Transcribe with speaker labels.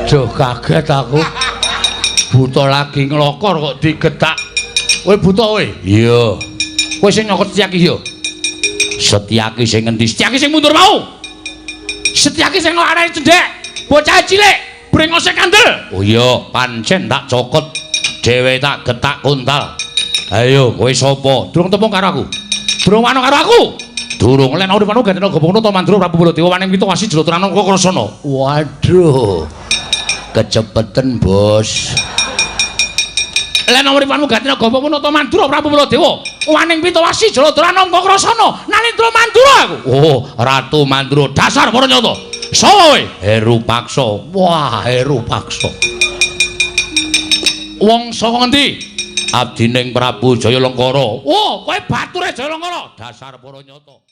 Speaker 1: Waduh, kaget aku. Buta lagi nglokor kok digetak. Kowe buta kowe? Iya. Kowe sing nyokot Setyaki ya? Setyaki sing ngendi? Setyaki sing mundur mau. Setyaki sing arane cendhek, bocah cilik, brengose kandel. Oh iya, pancen tak cokot dhewe tak getak kuntal. Ayo, kowe sapa? Durung tepung karo aku. Durung wano karo aku. Durung len urip anu gandena gobong Nata Mandura Prabu Baladewa waning Pitowasi Jalatrana Krasana. Waduh. Kecepeten, Bos. Len uripanmu gandena gobong Nata Mandura Prabu Baladewa waning Pitowasi Jalatrana Krasana Nalindra Mandura aku. Oh, Ratu Mandura dasar para nyata. Sapa kowe? Heru Paksa. Wah, Heru Paksa. Wong saka ngendi? Abdining Prabu Jayalengkara. Oh, kowe bature Jayalengkara. Dasar para nyata.